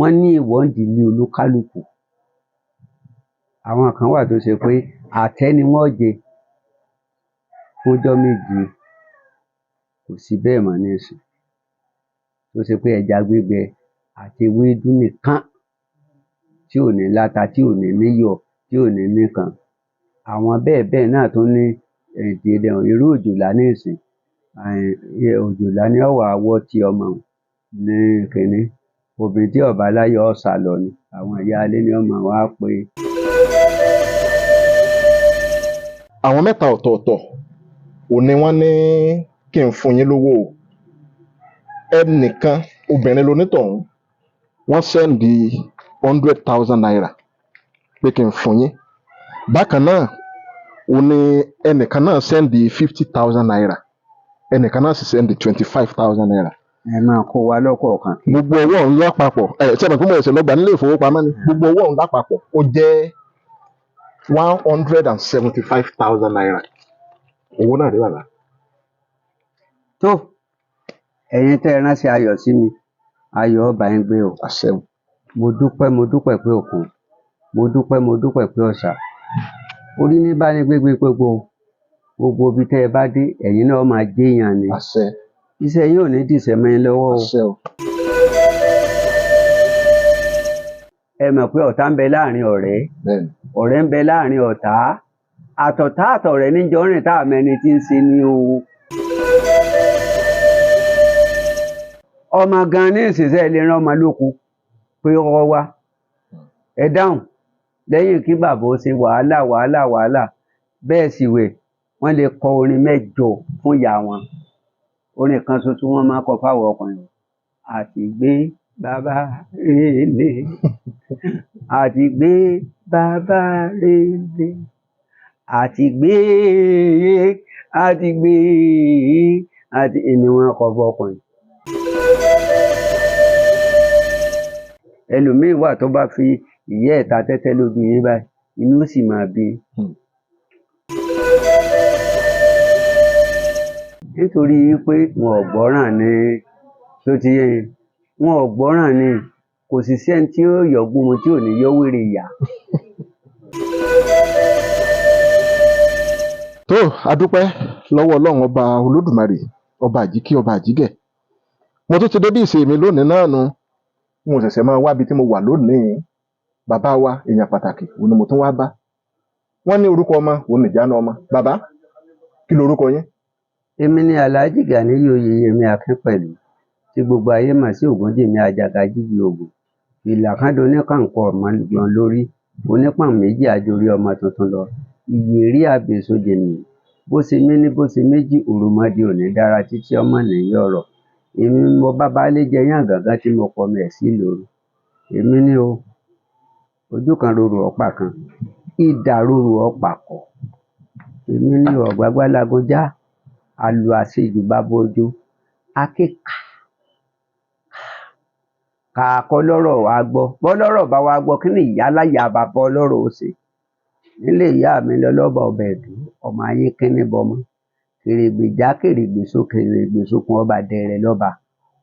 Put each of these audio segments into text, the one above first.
Wọ́n ní èèwọ̀ ńdìílé olúkálùkù. Àwọn kan wà tó ṣe pé àtẹ́ ni wọ́n jẹ fúnjọ́ 7. Kò sí bẹ́ẹ̀ mọ́ nísìn, tó ṣe pé ẹja gbígbẹ àti ewédú nìkan, tí ò ní láta, tí ò ní níyọ̀, tí ò ní nìkan. Àwọn bẹ́ẹ̀ bẹ́ẹ̀ náà tún ní irú òjòlá nísìn, òjòlá ni ó wàá wọ́ ti ọmọ ní kínní. Obìnrin tí ò bá láyọ̀ ó sálọ ni, àwọn ìyáálé ni ó máa wá pé. Àwọn mẹ́ta ọ̀tọ̀ọ̀tọ̀ ò ní wọ́n ní kí n fún yín lówó o. Ẹnìkan, obìnrin lonítọ̀hún, wọ́n send ₦100,000 pé kí n fún yín. Bákan náà ò ní ẹnìkan náà send ₦50,000, ẹnìkan náà sì send ₦25,000. Ẹ máa kó wa lọ́kọ̀ọ̀kan. Gbogbo owó ọ̀hún lápapọ̀, ẹ ṣe mọ̀ pé mo ṣẹ̀ṣẹ̀ lọ gbà nílé ìfowópamọ́ ni, gbogbo owó ọ̀hún lápapọ̀ ó jẹ́ ₦175,000. Owó náà rí bàbá. Tó, ẹ̀yin tẹ́ ẹ ránṣẹ́ ayọ̀ sí mi, ayọ̀ ọba yín gbé o. Àṣẹ. Mo dúpẹ́, mo dúpẹ́ pé òkun, mo dúpẹ́, mo dúpẹ́ pé ọ̀sà. Orí ní bá ní gbégbé gbogbo, gbogbo ibi tẹ́ ẹ bá dé, ẹ̀yin náà máa jẹ́yàn ni. Àṣẹ. Iṣẹ́ yóò ní dìṣẹ́ mọ́ yín lọ́wọ́ o. Àṣẹ o. Ẹ mọ̀ pé ọ̀tá ń bẹ láàrin ọ̀rẹ́, ọ̀rẹ́ ń bẹ láàrin ọ̀tá, àtọ̀tá àtọ̀rẹ́ níjọ́ rìn tá àmẹ́ni tí ń ṣe ni o. Ọmọ gan ní ìsinsẹ́ lè rán ọmọ lóko pé ọkọ wa ẹ dáhùn lẹ́yìn kí bàbá ó ṣe wàhálà wàhálà wàhálà. Bẹ́ẹ̀ sì wẹ̀, wọ́n lè kọ orin 8 fún ìyá wọn. Orin kan ṣoṣo wọ́n máa kọ fáwọn ọkùnrin. Àti gbé bàbá rèlé, àti gbé bàbá rèlé, àti gbé, àti gbé, àti ìní wọn kọ fún ọkùnrin. Ẹlòmíín wà tó bá fi ìyẹ́ ẹ̀ta tẹ́tẹ́ lójú yín báyìí, inú sì máa bí. Nítorí pé wọn ò gbọ́ràn ni, tó ti yé yín, wọn ò gbọ́ràn ni, kò sì sẹ́ni tí ó yọ̀gbọ́n mu tí ò ní yọ wèrè ìyá. Tó, a dúpẹ́ lọ́wọ́ Ọlọ́run ọba Olódùmarè, ọba àjíkí, ọba àjígẹ̀. Mo tún ti dé bí ìṣe mi lónìí náà nu. Mo ṣẹ̀ṣẹ̀ máa wábi tí mo wà lónìí. Bàbá wa, èèyàn pàtàkì, òun ni mo tún wá bá. Wọ́n ní orúkọ ọmọ, òun nìjánu ọmọ. Bàbá, kí lorúkọ yín? Èmi ni Alhaji Ganiyu Oyèyẹmí Akínpẹ̀lú, tí gbogbo ayé mọ̀ sí Ògúndìmí Àjàgàjìgì Ògùn. Ìlàkàndó oníkàǹkọ̀ ọmọ lórí, onípọ̀n méjì àjòrí ọmọ tuntun lọ. Ìyèrí àbèsòjèmí, bó ṣe mí ní bó ṣe méjì, òròmọdì ò ní dára títí ọmọ nìyí ọ̀rọ̀. Èmi mo bá baálé jẹ yán gàngán tí mo pọ̀ mẹ́ sí lóru. Èmi ní o, ojú kan rorò ọ̀pá kan, ìdà rorò ọ̀pá kọ̀. Èmi ní ọ̀gbágbá lagunjá, àlù àṣejù bàbá ojo, akéka kàkọ́ lọ́rọ̀ wa gbọ́. Bọ́ lọ́rọ̀ bá wa gbọ́, kí ni ìyá láyà bàbá ọlọ́rọ̀ ó ṣe? Nílé ìyá mi lọ lọ́ba ọbẹ̀ ẹ̀dùn, ọmọ ayé kínní bọmọ. Kèrègbè já kèrègbè sókè, kèrègbè sókun, ọba dẹrẹ lọ́ba.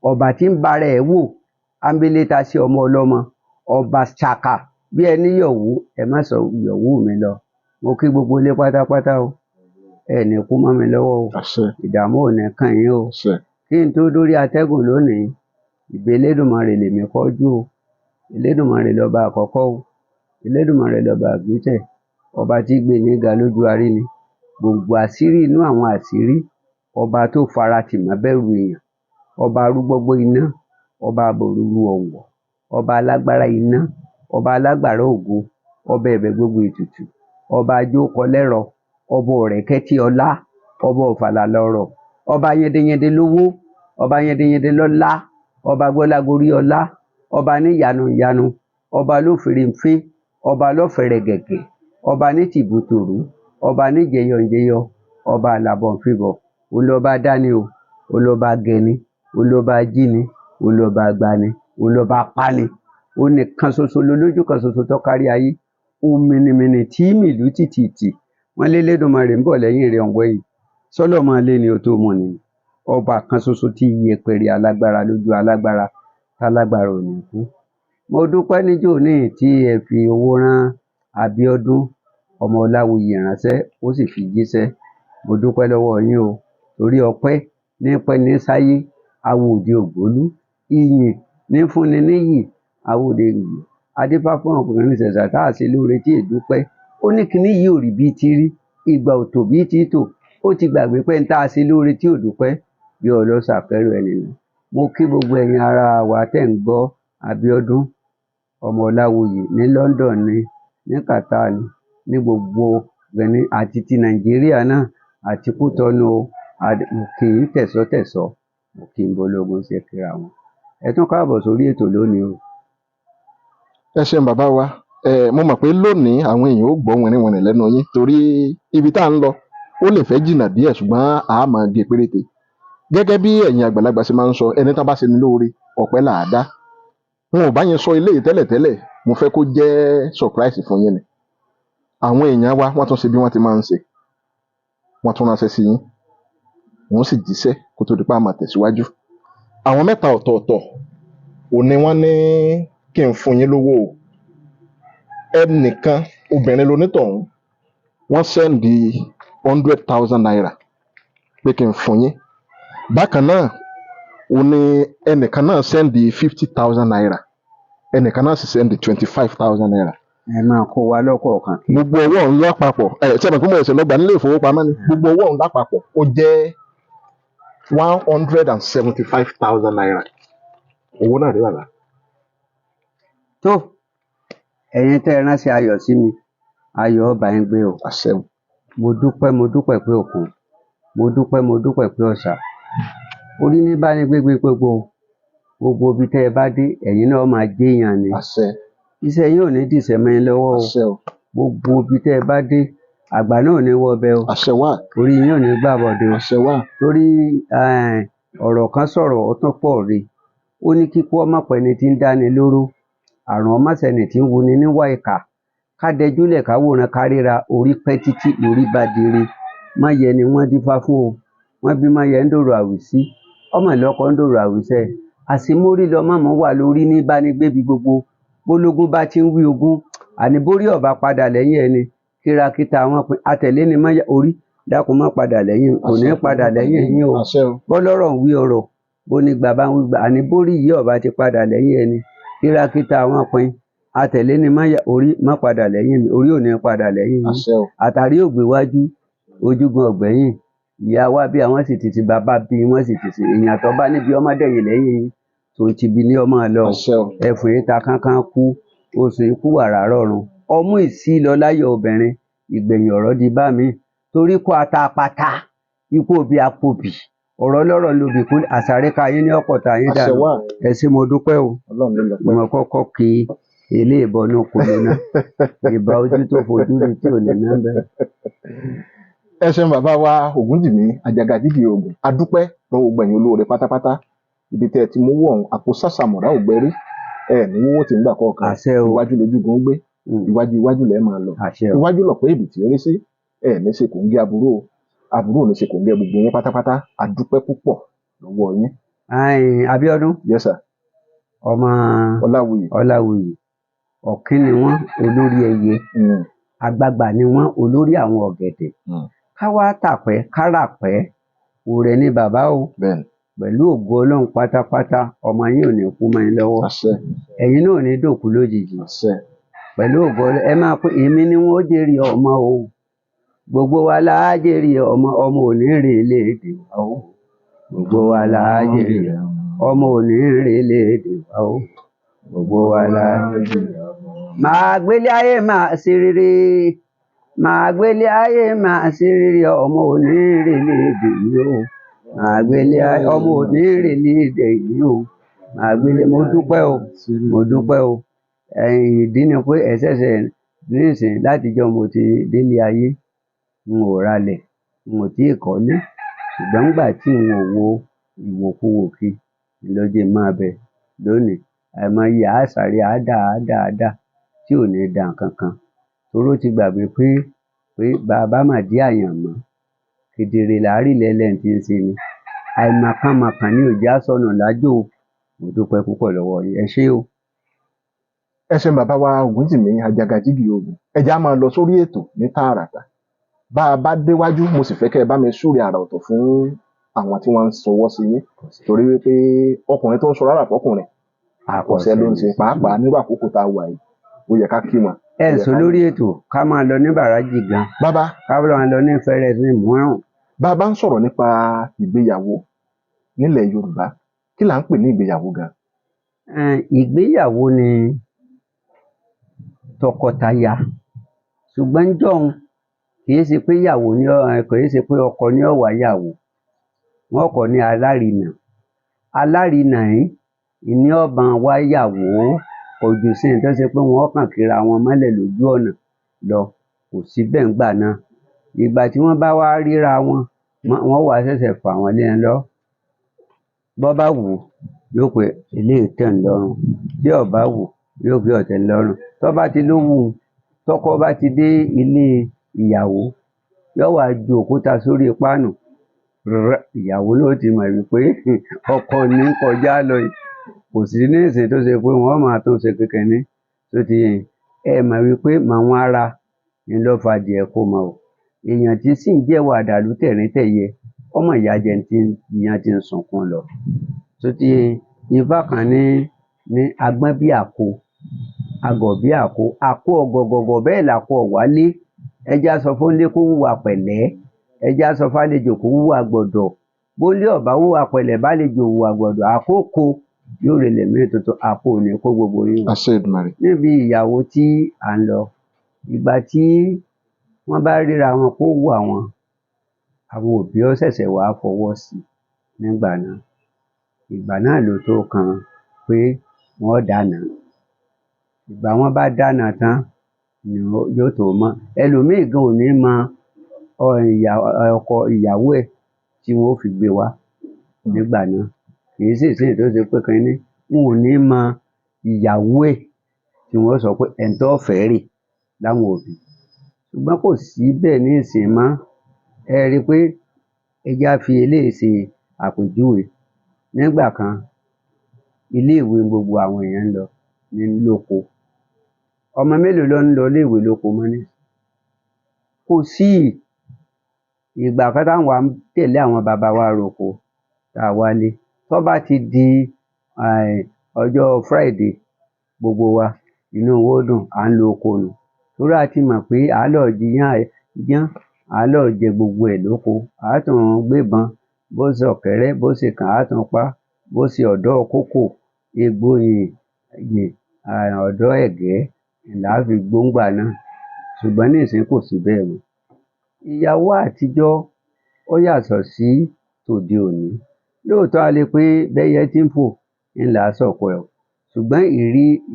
Ọba tí ń bara ẹ̀ wò, ámbíléta sí ọmọ ọlọ́mọ, ọba ṣàkà bí ẹni yọ̀wú, ẹ má sọ yọ̀wú mi lọ. Mo kí gbogbo ilé pátápátá o. Ẹ ní kú mọ́ mi lọ́wọ́ o. Ìdààmú ò ní kàn yín o. Kí n tó dórí atẹ́gùn lónìí, ìbè Elédùmarè lèmi kọjú o. Elédùmarè lọ́ba àkọ́kọ́ o. Elédùmarè lọ́ba àgbésẹ̀. Ọba tí gbé ní ga lójú arí ni. Gbogbo àṣírí inú àwọn àṣírí, ọba tó fara tì mọ́ bẹ̀rù èèyàn, ọba arúgbọ́gbọ́ iná, ọba abòrúurú ọ̀wọ̀, ọba alágbára iná, ọba alágbára ògo, ọba ẹ̀bẹ̀ gbogbo ètùtù, ọba ajókọlẹ́rọ, ọba ọ̀rẹ́kẹ́tì ọlá, ọba ọ̀fàlà lọ́rọ̀, ọba yẹndẹyẹndẹ lówó, ọba yẹndẹyẹndẹ lọ́lá, ọba gbọ́lágorí ọlá, ọba níyanu ìyanu, ọba lófèrèǹfé, ọba lọ́fẹ̀rẹ̀gẹ̀gẹ̀, ọba ní tìbútòrú, ọba níjẹyọǹjẹyọ, ọba àlàbọ̀nfibọ̀, olọba dání o, olọba gẹni, olọba jíni, olọba gbani, olọba pani. Ó nìkan ṣoṣo lolójú kan ṣoṣo tó kárí ayé. Ó mìnìmìnì tí mìlú tìtìtì. Wọ́n lé Elédùmarè ń bọ̀ lẹ́yìn rẹ̀ ọ̀wẹ́ yìí. Sọ́lọ́ máa lé ni o tó mọ̀ ni. Ọba kan ṣoṣo tí yẹpẹrẹ alágbára lójú alágbára, tálágbára ò ní kú. Mo dúpẹ́ níjó ní tí ẹ fi owó rán Abíọ́dún ọmọ Ọláwuyì ránṣẹ́, ó sì fi jíṣẹ́. Mo dúpẹ́ lọ́wọ́ yín o, torí ọpẹ́ ní pẹ́ ní sáyé, awo òde ògbólú, ìyìn ní fúnni níyì, awo òde ògbólú. Adífá fún ọkùnrin ṣẹ̀ṣà tá a ṣe lóore tí èdúpẹ́. Ó ní kíní yìí ò rí bíi ti rí, ìgbà ò tò bíi ti tò, ó ti gbàgbé pé ń tá a ṣe lóore tí ò dúpẹ́ bí ọlọ́ṣà kẹ́rù ẹni nù. Mo kí gbogbo ẹ̀yin ará wa tẹ́ ń gbọ́ Abíọ́dún ọmọ Ọláwuyì ní London ni, ní Qatar ni, ní gbogbo Benin àti ti Nàìjíríà náà àti Kútọ́nù o, mo kí yín tẹ̀sọ́tẹ̀sọ́, mo kí yín bólógún ṣe kíra wọn. Ẹ tún káàbọ̀ sórí ètò lónìí o. Ẹ ṣeun bàbá wa. Mo mọ̀ pé lónìí àwọn èèyàn ó gbọ́ wìnrìnwìnrìn lẹ́nu yín torí ibi tá à ń lọ ó lè fẹ́ jìnnà díẹ̀, ṣùgbọ́n a máa gé péréte. Gẹ́gẹ́ bí ẹ̀yin àgbàlagbà ṣe máa ń sọ, ẹni tá bá ṣe ni lóore ọpẹ́ là á dá. Wọn ò bá yẹn sọ eléyìí tẹ́lẹ̀tẹ́lẹ̀, mo fẹ́ kó jẹ́ surprise fún yín ni. Àwọn èèyàn wa wọ́n tún ṣe bí wọ́n ti máa ń ṣe, wọ́n tún ránṣẹ́ sí yín, wọ́n sì jíṣẹ́ kó tó di pé a máa tẹ̀síwájú. Àwọn mẹ́ta ọ̀tọ̀ọ̀tọ̀ ò ní wọ́n ní kí n fún yín lówó o. Ẹnìkan obìnrin lonítọ̀hún, wọ́n send ₦100,000 pé kí n fún yín. Bákan náà ò ní ẹnìkan náà send ₦50,000, ẹnìkan náà sì send ₦25,000. Ẹ máa kó wa lọ́kọ̀ọ̀kan kí. Gbogbo owó ọ̀hún lápapọ̀, ẹ ṣe mọ̀ pé mo ṣẹ̀ṣẹ̀ lọ gbà nílé ìfowópamọ́ ni, gbogbo owó ọ̀hún lápapọ̀ ó jẹ́ ₦175,000. Owó náà rí bàbá. Tó, ẹ̀yin tẹ́ ẹ ránṣẹ́ ayọ̀ sí mi, ayọ̀ ọba yín gbé o. Àṣẹ o. Mo dúpẹ́, mo dúpẹ́ pé òkun, mo dúpẹ́, mo dúpẹ́ pé ọ̀sà. Orí ní bá ní gbégbé gbogbo, gbogbo ibi tẹ́ ẹ bá dé, ẹ̀yin náà máa jéèyàn ni. Àṣẹ. Iṣẹ́ yín ò ní dìṣẹ́ mọ́ yín lọ́wọ́ o. Àṣẹ o. Gbogbo ibi tẹ́ ẹ bá dé, àgbà náà ò ní wọ ọbẹ̀ o. Àṣẹ wà. Orí yín ò ní gbàbọ̀dé o. Àṣẹ wà. Torí ọ̀rọ̀ kan sọ̀rọ̀ ó tún pọ̀ rí. Ó ní kíkú ọmọ pẹni tí ń dáni lóró, àrùn ọmọ sẹni tí ń wuni níwà ìkà. Ká dẹjúlẹ̀ ká wòran ká ríra, orí pẹ́ títí lórí bá dire. Máyẹ ni wọ́n dífá fún o. Wọ́n bí Máyẹ ń dòrò àwísí. Ọmọ ìlọ́kọ ń dòrò àwísẹ́. Àṣemórí lọ mọ̀mọ́ wà lórí ní bánigbébi gbogbo. Bólógún bá ti ń wí ogún, àní bórí ọ̀bá padà lẹ́yìn ẹni. Kírakíta wọn pin atẹ̀lé ni Máyẹ orí dákun má padà lẹ́yìn, kò ní padà lẹ́yìn yín o. Àṣẹ o. Bọ́lọ́rọ̀ ń wí ọ̀rọ̀, bó ní gbà bá ń wí gbà, àní bórí yìí ọ̀bá ti padà lẹ́yìn ẹni. Kírakíta wọn pin atẹ̀lé ni Máyẹ orí má padà lẹ́yìn mi, orí ò ní padà lẹ́yìn yín. Àṣẹ o. Àtàrí ògbéwájú, ojúgun ọ̀gbẹ́yìn, ìyá wa bí àwọn sì ti ti bàbá bí wọ́n sì ti ṣe èèyàn tó bá níbi ọmọdé yìí lẹ́yìn yín tó ti bi ní ọmọ lọ. Àṣẹ o. Ẹfun yìí ta kánkán kú, oṣù ikú wàrà rọrùn, ọmú ìsí lọ láyọ̀ obìnrin, ìgbẹ̀yìn ọ̀rọ̀ di bá mi torí kó atapata ikú òbí apòbí ọ̀rọ̀ lọ́rọ̀ lóbi kú àsàríkà yín ní ọ̀pọ̀ tà yín Àṣẹ dànù. wà. Ẹ ṣé, mo dúpẹ́ o. Ọlọ́run ló lọ́pẹ́. Mo kọ́kọ́ kí ilé ìbọnú kolo náà, ìbá ojú tó fojú rí tí ò ní ná bẹ́ẹ̀. Ẹ ṣeun bàbá wa Ògúnjìmí Àjàgàjìgì Ògùn, adúpẹ́ lọ́wọ́ gbẹ̀yìn olóore pátápátá. Ibi tẹ́ ẹ ti mú wọ̀n àpò sàṣàmùrà ògbẹ́rí ẹ ní wọ́wọ́ tí ń gbà kọ̀ọ̀kan. Àṣẹ o. Iwájú lójúgun ń gbé, iwájú iwájú lẹ́ẹ̀ máa lọ. Àṣẹ o. Iwájú lọ̀pẹ́ èbì tí ń rí sí ẹ ní ṣe kò ń gé aburú o, aburú ò ní ṣe kò ń gé gbogbo yín pátápátá. Adúpẹ́ púpọ̀ lọ́wọ́ yín. Abíọ́dún. Yes sir. Ọmọ Ọláwuyì. Ọláwuyì, ọ̀kín ni wọ́n, olórí ẹyẹ, àgbààgbà ni wọ́n, olórí àwọn ọ̀gẹ̀dẹ̀. Ká wá tàpẹ́ káràpẹ́ òrẹ ni bàbá o. Bẹ́ẹ̀ni. Pẹ̀lú ògo Ọlọ́run pátápátá, ọmọ yín ò ní kú mọ́ yín lọ́wọ́. Àṣẹ. Ẹ̀yin náà ò ní dòkú lójijì. Àṣẹ. Pẹ̀lú ògo Ọlọ́run, ẹ máa pé èmi ni wọ́n ó jèrè ọmọ o. Gbogbo wa la á jèrè ọmọ, ọmọ ò ní rè léèdè wa o. Gbogbo wa la á jèrè ọmọ, ò ní rè léèdè wa o. Gbogbo wa la á jèrè ọmọ. Màá gbélé ayé máa ṣe rere, màá gbélé ayé máa ṣe rere, ọmọ ò ní rè léèdè yìí o. Màá gbélé ayé, ọmọ ò ní rè léèdè yìí o. Màá gbélé, mo dúpẹ́ o, mo dúpẹ́ o. Ìdí ni pé ẹ ṣẹ̀ṣẹ̀ nísìn látijọ́ mo ti délé ayé, n ò ralẹ̀, n ò tíì kọ́lé, ṣùgbọ́n nígbà tí n ò wo ìwòkuwò kí ló jẹ́ n máa bẹ lónìí. Àìmọye àásáré àádà àádà àádà tí ò ní da nǹkan kan. Toró ti gbàgbé pé pé bàbá mà dí àyàn mọ́, kedere là á rí lẹ́lẹ̀ tí ń ṣe ni. Àìmọ̀kanmọ̀kàn ni ò jẹ́ á sọnù lájò. Mo dúpẹ́ púpọ̀ lọ́wọ́ yín. Ẹ ṣé o. Ẹ ṣeun bàbá wa Ògúnjìmí Ajagajigi Ogun. Ẹ jẹ́ á máa lọ sórí ètò ní tààràtà. Bá a bá déwájú, mo sì fẹ́ kẹ́ ẹ bá mi súre àrà ọ̀tọ̀ fún àwọn tí wọ́n ń sọwọ́ sí yín, torí wípé ọkùnrin tó ń sọ rárá fọkùnrin ọ̀sẹ̀ ló ń ṣe, pàápàá nírú àkókò tá a wà yìí, ó yẹ ká kí wọn. Ẹ sọ lórí ètò ká máa lọ ní bàrájì gan, Bàbá, ká máa lọ ní fẹrẹ ní mìíràn. Bá a bá ń sọ̀rọ̀ nípa ìgbéyàwó nílẹ̀ Yorùbá, kí là ń pè ní ìgbéyàwó gan? Ìgbéyàwó ni tọkọtaya, ṣùgbọ́n jọ̀hún kì í ṣe pé ìyàwó ní kì í ṣe pé ọkọ ní ó wá ìyàwó, wọn kọ́ ní alárinà. Alárinà yìí ní ó bá wá ìyàwó, kò jù sí ní tó ṣe pé wọn kàn kíra wọn mọ́lẹ̀ lójú ọ̀nà lọ, kò sí bẹ́ẹ̀ ńgbà náà. Ìgbà tí wọ́n bá wá ríra wọn, wọ́n wá ṣẹ̀ṣẹ̀ fà wọ́n lé wọn lọ. Bọ́ bá wù ú, yóò pé eléyìí tẹ́ ń lọ́rùn, tí ò bá wù ú, yóò pé ó tẹ́ ń lọ́rùn. Tó bá ti ló wù ú, tọkọ bá ti dé ilé ìyàwó, yóò wá ju òkúta sórí páànù. Rrr, ìyàwó ló ti mọ̀ wípé ọkọ ní ń kọjá lọ yìí. Kò sí ní ìsìn tó ṣe pé wọ́n máa tún ṣe kékeré tó ti yẹn. Ẹ mọ̀ wípé màwọn ara ń lọ fàdìẹ kó mọ̀ o. Èèyàn tí sì ń jẹ́wọ́ àdàlú tẹ̀rín tẹ̀yẹ, ọmọ ìyá jẹ ti ìyẹn ti ń sunkún lọ. Tó ti yẹn, Ifá kan ní agbọ́n bí àko, agọ̀ bí àko, àko ọ̀gọ̀gọ̀gọ̀ bẹ́ẹ̀ làko ọ̀wálé. Ẹ jẹ́ á sọ fún onílé kó hùwà pẹ̀lẹ́, ẹ jẹ́ á sọ fálejò kó hùwà gbọ̀dọ̀. Bólé ò bá hùwà pẹ̀lẹ́, bálejò hùwà gbọ̀dọ̀, àkókò yóò relẹ̀ mí tuntun, àpò ò ní kó gbogbo yín o. Àṣẹ Èdùmàrè. Níbi ìyàwó tí à ń lọ, ìgbà tí wọ́n bá ríra wọn kó wù àwọn, àwọn òbí ó ṣẹ̀ṣẹ̀ wá fọwọ́ sí i nígbà náà. Ìgbà náà ló tó kan pé wọ́n ó dáná. Ìgbà wọ́n bá dáná tán ni yóò tó mọ̀. Ẹlòmíì gan ò ní mọ ọkọ ìyàwó ẹ̀ tí wọ́n ó fi gbé wá nígbà náà. Kì í sì ìsinyìí tó ṣe pé kinní, wọn ò ní mọ ìyàwó ẹ̀ tí wọ́n ó sọ pé ẹni tó fẹ́ rèé láwọn òbí. Ṣùgbọ́n kò sí bẹ́ẹ̀ ní ìsìn mọ́. Ẹ rí i pé ẹ jẹ́ á fi eléyìí ṣe àpèjúwe. Nígbà kan, ilé ìwé gbogbo àwọn èèyàn ń lọ ní lóko. Ọmọ mélòó ló ń lọ ilé ìwé lóko mọ́ nísìnyí? Kò sí. Ìgbà kan táwa ń tẹ̀lé àwọn bàbá wa roko tá a wálé. Tó bá ti di ọjọ́ Friday, gbogbo wa inú wa ó dùn, à ń lọ oko nù. Torí a ti mọ̀ pé à á lọ jiyán iyán, à á lọ jẹ gbogbo ẹ̀ lóko, à á tún gbébọn, bó ṣe ọ̀kẹ́rẹ́, bó ṣe kàn á tún pa, bó ṣe ọ̀dọ́ kókò, egbò yìn, ọ̀dọ́ ẹ̀gẹ́ là á fi gbó ńgbà náà. Ṣùgbọ́n nísìnyí kò sí bẹ́ẹ̀ mọ́. Ìyàwó àtijọ́ ó yàtọ̀ sí tòde òní. Lóòótọ́ a lè pé bẹ́yẹ tí ń fò ń là á sọ̀kò ẹ̀ o. Ṣùgbọ́n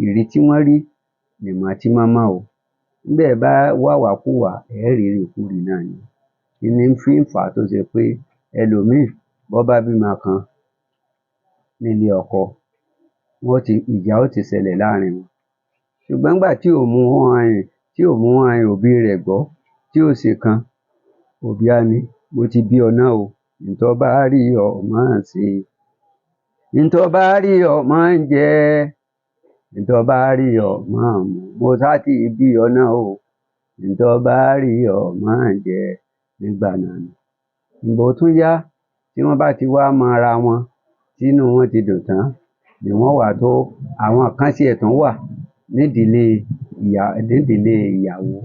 ìrí tí wọ́n rí nìmọ̀ tí mọ́mọ́ o. Ńgbà ẹ bá wàwákùwà, ẹ rí ìrìkurì náà ni. Ìní fi ń fà á tó ṣe pé ẹlòmíì bó bá bímọ kan nílé ọkọ, wọ́n ti ìjà ó ti ṣẹlẹ̀ láàrin wọn. Ṣùgbọ́n ńgbà tí ò mú tí ò mú òbí rẹ̀ gbọ́, tí ò ṣe kan, òbí á ní mo ti bí ọ náà o, n tó bá rí ọ máa ṣe, n tó bá rí ọ máa ń jẹ, n tó bá rí ọ máa mu, mo sá ti bí ọ náà o, n tó bá rí ọ máa jẹ nígbà náà ni. Ìgbà ó tún yá, tí wọ́n bá ti wá mọ ara wọn, tínú wọn ti dùn tán, ni wọ́n wá tó àwọn kan tiẹ̀ tún wà nídìílé nídìílé ìyàwó.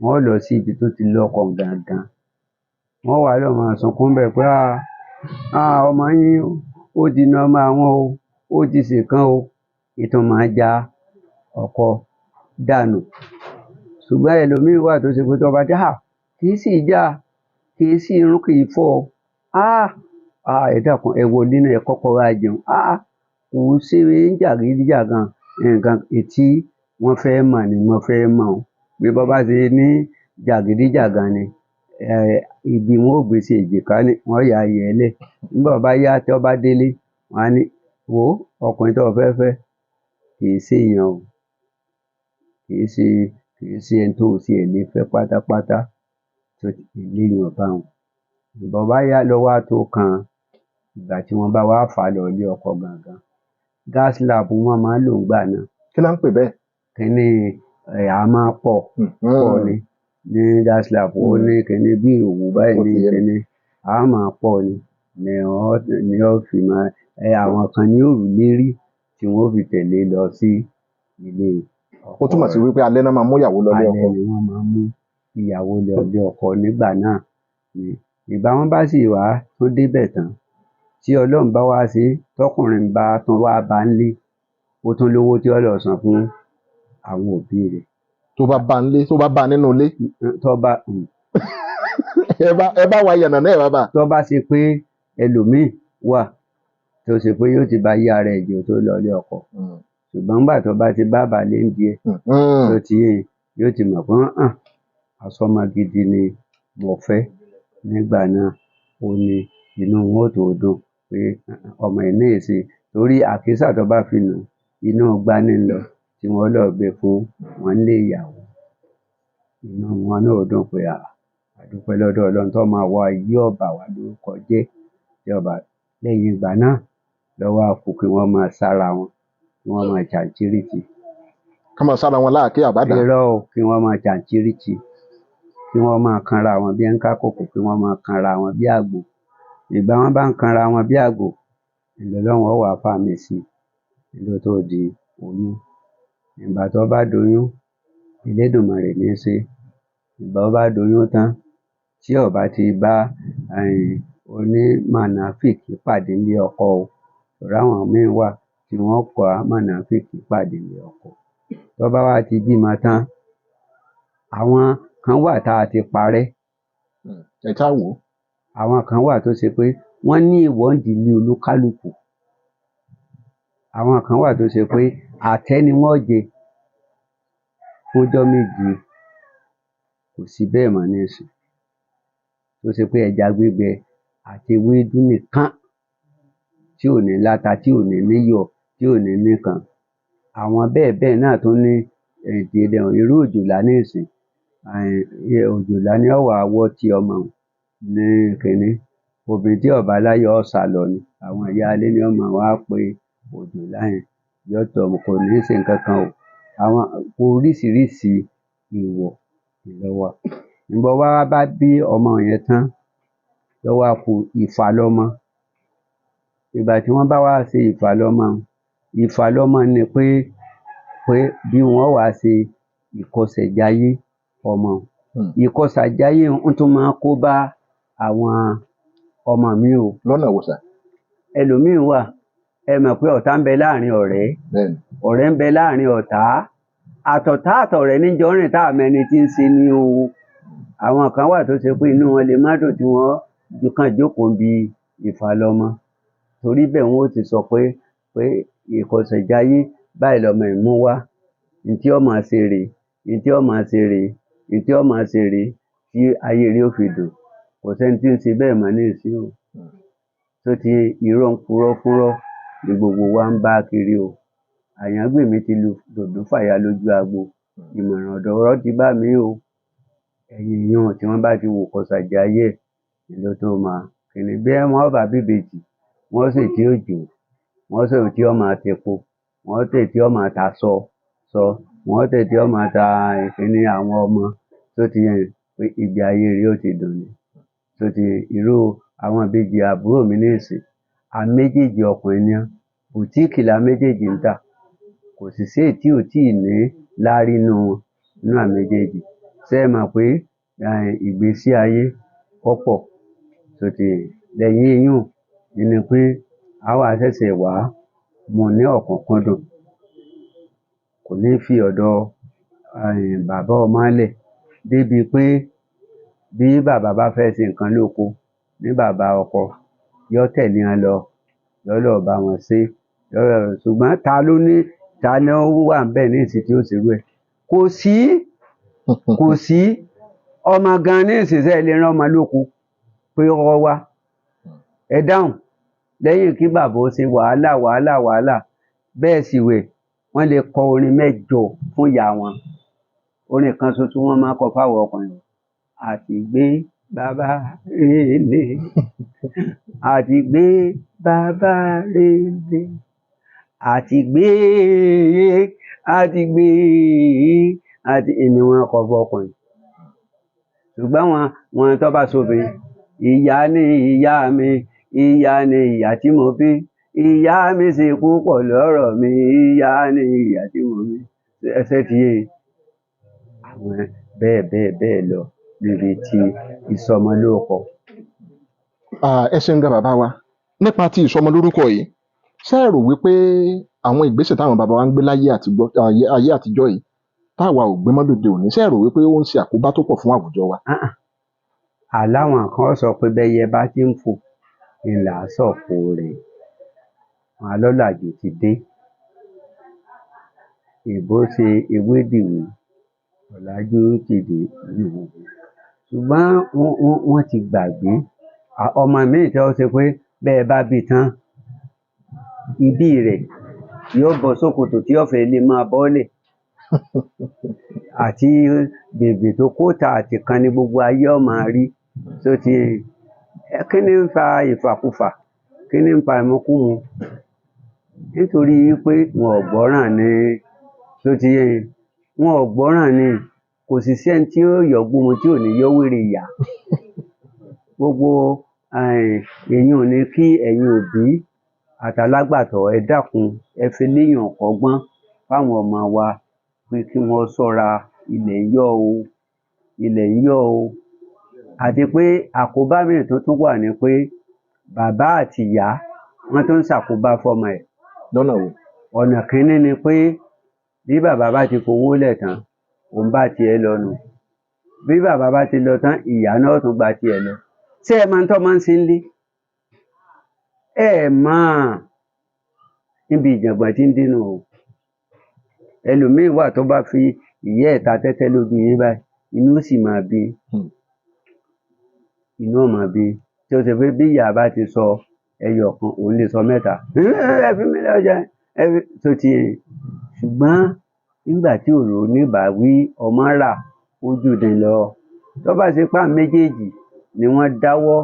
Wọ́n ó lọ sí ibi tó ti lọ́kọ gangan. Wọ́n wá lọ máa sunkún ńbẹ̀ pé ọmọ yín ó ti na ọmọ àwọn o, ó ti ṣèkan o. Ìtún máa já ọkọ dànù. Ṣùgbọ́n ẹlòmíì wà tó ṣe pé tó bá dé, kì í sì já, kì í sì rún, kì í fọ́. Ẹ dákun, ẹ wọlé náà, ẹ kọ́kọ́ wá jẹun. Kò ṣe ń jàgídíjàgan, nǹkan tí wọ́n fẹ́ mọ̀ ni wọ́n fẹ́ mọ̀ o. Bí bọ́ bá ṣe ní jàgídíjàgan ni, ibi wọn ó gbé sí èjìká ni wọ́n yà yẹ̀ ẹ́ lẹ̀. Nígbà bá yá tí ó bá délé, wọ́n á ní wò ó, ọkùnrin tó o fẹ́ fẹ́ kì í ṣèèyàn o. Kì í ṣe, kì í ṣe ẹni tó o tiẹ̀ lè fẹ́ pátápátá. Tó eléyìí bá wọn. Ìgbà bá yá ló wá tó kan ìgbà tí wọ́n bá wá fà á lọ ilé ọkọ gangan. Gas lamp wọ́n máa ń lò ńgbà náà. Kí ló ń pè bẹ́ẹ̀? Kínní ẹ̀ a máa pọ̀ pọ̀ ni ní daslap, ó ní kínní bí òwú báyìí Ó ní ti yé mi. kínní a máa pọ̀ ni ni ó fi máa ẹ àwọn kan ní òrù lérí tí wọ́n fi tẹ̀lé lọ sí ilé Ó ọkọ túmọ̀ sí rẹ̀. wípé alẹ́ náà máa mú ìyàwó lọlé Alẹ́ ọkọ. ni wọ́n máa ń mú ìyàwó lọ ilé ọkọ nígbà náà ni. Ìgbà wọn bá sì wá tó débẹ̀ tán, tí Ọlọ́run bá wá ṣe é, tọkùnrin bá tún wá bá ń lé, ó tún lówó tí ó lọ san fún àwọn òbí rẹ̀. Tó bá bá ń lé, tó bá bá nínú ilé. Tó bá Ẹ bá wa yànnà náà, bàbá. Tó bá ṣe pé ẹlòmíì wà tó ṣe pé yóò ti ba yí ara ẹ̀ jẹ́ tó lọ ilé ọkọ, ṣùgbọ́n nígbà tó bá ti bá bàálé ń di ẹ̀, tó ti yé e, yóò ti mọ̀ pé hàn asọ́mọ gidi ni mo fẹ́ nígbà náà. Ó ní inú wọn ó tó dùn pé ọmọ yìí náà ṣe torí àkísà tó bá fi nù inú gbani lọ tí wọ́n lọ gbé fún wọn lé ìyàwó, inú wọn náà ó dùn pé à àdúpẹ́ lọ́dọ̀ Ọlọ́run tó máa wá yí ọ̀bà wá lórúkọ jẹ́ tí ọba. Lẹ́yìn ìgbà náà lọ́wọ́ á kù kí wọ́n máa sára wọn, kí wọ́n máa ṣàǹtíríìtì. Ká máa sára wọn láàké àbádà. Irọ́ o, kí wọ́n máa ṣàǹtíríìtì, kí wọ́n máa kanra wọn bí ẹn ká kòkò, kí wọ́n máa kanra wọn bí àgbò. Ìgbà wọn bá ń kanra wọn bí àgbò, ìlọ́lọ́run ó wàá fàmì sí i ló tó di oyún. Ìgbà tó bá doyún, Elédùmarè ní í ṣe. Ìgbà ó bá doyún tán, tí ó bá ti bá oní mọ̀nàfíkì pàdé nílé ọkọ o, torí àwọn míì wà tí wọ́n kọ́ mọ̀nàfíkì pàdé nílé ọkọ. Tó bá wá ti bímọ tán, àwọn kan wà tá a ti parẹ́. Ẹ ṣáà wò ó. Àwọn kan wà tó ṣe pé wọ́n ní ìwọ́de ní olúkálùkù. Àwọn kan wà tó ṣe pé àtẹ́ ni wọ́n jẹ fúnjọ́ 7. Kò sí bẹ́ẹ̀ mọ́ nísìn. Tó ṣe pé ẹja gbígbẹ àti ewédú nìkan tí ò ní láta, tí ò ní níyọ̀, tí ò ní nìkan. Àwọn bẹ́ẹ̀ bẹ́ẹ̀ náà tó ní ìdílé irú òjòlá nísìn. Òjòlá ni ó wà wọ́ ti ọmọ ní kínní. Obìnrin tí ó bá láyọ̀ ó sálọ ni. Àwọn ìyá ilé ni ó máa wá pe òjòlá yẹn. Yóò tọ́ ọmọ, kò ní ṣe nǹkan kan o. Àwọn oríṣiríṣi ìwọ̀ ló wà. Ìgbà wá bá bí ọmọ yẹn tán, ló wá ku ìfàlọ́mọ. Ìgbà tí wọ́n bá wá ṣe ìfàlọ́mọ, ìfàlọ́mọ ni pé bí wọ́n wá ṣe ìkọsẹ̀jayé ọmọ. Ìkọsẹ̀jayé ń tún máa kó bá àwọn ọmọ mi o. Lọ́nà wo sà? Ẹlòmíì wà, ẹ mọ̀ pé ọ̀tá ń bẹ láàrin ọ̀rẹ́, Bẹ́ẹ̀ni. ọ̀rẹ́ ń bẹ láàrin ọ̀tá. Àtọ̀tá àtọ̀rẹ́ níjọ rìn tá àmẹ́ni tí ń ṣe ni o. Àwọn kan wà tó ṣe pé inú wọn lè má dùn tí wọ́n kàn jókòó bí ìfàlọ́mọ. Torí bẹ́ẹ̀ wọ́n ó ti sọ pé ìkọsẹ̀jayé báyìí lọmọ yìí mú wá. N tí ó máa ṣe rèé, n tí ó máa ṣe rèé, n tí ó máa ṣe rèé tí ayé rẹ̀ ó fi dùn. Kò sẹ́ni tí ń ṣe bẹ́ẹ̀ mọ́ nísìn o. Tó ti irọ́ ń purọ́ fúnrọ́ ni gbogbo wa ń bá kiri o. Àyàngbèmí ti lu dòdò fàya lójú agbo. Ìmọ̀ràn ọ̀dọ̀ ti bá mi o. Ẹ̀yìn yun tí wọ́n bá ti wò kọsẹ̀jayé ẹ̀ ló tó máa kínní. Bí wọ́n bá bí ìbejì, wọ́n sì tí ó jò, wọ́n sì tí ó máa tepo, wọ́n sì tí ó máa ta sọ sọ, wọ́n sì tí ó máa ta ìkíni àwọn ọmọ tó ti yẹn pé ìgbé ayé rẹ̀ ó ti dùn ni. Tó ti irú àwọn ìbejì àbúrò mi nísìn, a méjèèjì ọkùnrin ni wọ́n, bùtíìkì la méjèèjì ń tà. Kò sì sí èyí tí ò tíì ní láárí nínú wọn, nínú àwọn méjèèjì. Ṣé ẹ mọ̀ pé ìgbésí ayé ó pọ̀? Tó ti lẹ́yìn iyún ni pé a wá ṣẹ̀ṣẹ̀ wá mú ní ọ̀kúnkúndùn. Kò ní fi ọ̀dọ̀ bàbá ọmọ lẹ̀ débi pé bí bàbá bá fẹ́ ṣe nǹkan lóko ní bàbá ọkọ, yóò tẹ̀lé wọn lọ, yóò lọ bá wọn ṣe. Ṣùgbọ́n ta ló ní, ta ni ó wà níbẹ̀ nísìn tí ó ṣe irú ẹ̀? Kò sí, kò sí. Ọmọ gan nísìn ṣé ẹ lè rán ọmọ lóko pé ó wá. Ẹ dáhùn. Lẹ́yìn kí bàbá ó ṣe wàhálà wàhálà wàhálà. Bẹ́ẹ̀ sì wẹ̀, wọ́n lè kọ orin 8 fún ìyá wọn. Orin kan ṣoṣo wọ́n máa ń kọ fáwọn ọkùnrin. Àti gbé bàbá relé, àti gbé bàbá relé, àti gbé Àti gbé àti ni wọ́n kọ fọkùnrin. Ṣùgbọ́n wọn wọn tó bá sobìnrin, ìyá ni ìyá mi, ìyá ni ìyá tí mo bí, ìyá mi ṣe púpọ̀ lọ́rọ̀ mi, ìyá ni ìyá tí mo bí. Ẹsẹ̀ ti yé àwọn bẹ́ẹ̀ bẹ́ẹ̀ bẹ́ẹ̀ lọ níbi tí ìsọmọlórúkọ. Ẹ ṣeun gan bàbá wa. Nípa ti ìsọmọlórúkọ yìí, ṣé ẹ rò wípé àwọn ìgbésẹ̀ táwọn bàbá wa ń gbé láyé àtijọ́, ayé àtijọ́ yìí táwa ò gbé mọ́ lóde òní, ṣé ẹ rò wípé ó ń ṣe àkóbá tó pọ̀ fún àwùjọ wa? Àláwọn kan sọ pé bẹ́yẹ bá ti ń fò ń là á sọ̀kò rẹ̀. Wọn alọ́làjú ti dé. Èbó ṣe ewédìwé, ọ̀làjú ti dé. Ṣùgbọ́n wọ́n ti gbàgbé. Ọmọ míì tí ó ṣe pé bẹ́ẹ̀ bá bí tán, ibí rẹ̀ yóò bọ́ ṣòkòtò tí ó fẹ́ lè máa bọ́lẹ̀. Àti bèbè tó kó ta àti kan ní gbogbo ayé ó máa rí. Tó ti kí ni ń fa ìfàkufà? Kí ni ń fa ìmukúmu? Nítorí wípé wọn ò gbọ́ràn ni. Tó ti yé yín, wọn ò gbọ́ràn ni. Kò sì sí ẹni tí ó yọ̀ gbúmu tí ò ní yọ́ wèrè yà. Gbogbo èyí ò ní kí ẹ̀yin òbí àtàlágbàtọ́ ẹ dákun, ẹ fi léyàn kọ́gbọ́n fáwọn ọmọ wa pé kí wọ́n ṣọ́ra, ilẹ̀ ń yọ̀ o, ilẹ̀ ń yọ̀ o. Àti pé àkóbá mìíràn tó tún wà ní pé bàbá àti ìyá wọ́n tún ń ṣàkóbá fọ́mọ ẹ̀. Lọ́nà wo? Ọ̀nà kínní ni pé bí bàbá bá ti fowó lẹ̀ tán, òun bá tiẹ̀ lọ nù. Bí bàbá bá ti lọ tán, ìyá náà tún gba tiẹ̀ lọ. Ṣé ẹ mọ ohun tọ́mọ ń ṣe ńlé? Ẹ mọ̀ níbi ìjàngbọ̀n tí ń dénú o. Ẹlòmíín wà tó bá fi ìyá ẹ̀ ta tẹ́tẹ́ lójú yín báyìí, inú ó sì máa bí. Inú ó máa bí. Tí ó ṣe pé bí ìyá bá ti sọ ẹyọ kan, òun lè sọ mẹ́ta. Ẹ fi mí lẹ̀ jẹ, ẹ fi tó ti yé. Ṣùgbọ́n nígbà tí òrò oníbàáwí ọmọ rà ó jù ní lọ. Tó bá ṣe pé àwọn méjèèjì ni wọ́n dáwọ́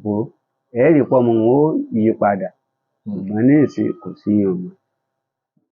bò ó, ẹ rí pọ́mọ wọn ó yí padà. Ṣùgbọ́n ní ìsìn kò sí ìyẹn mọ́.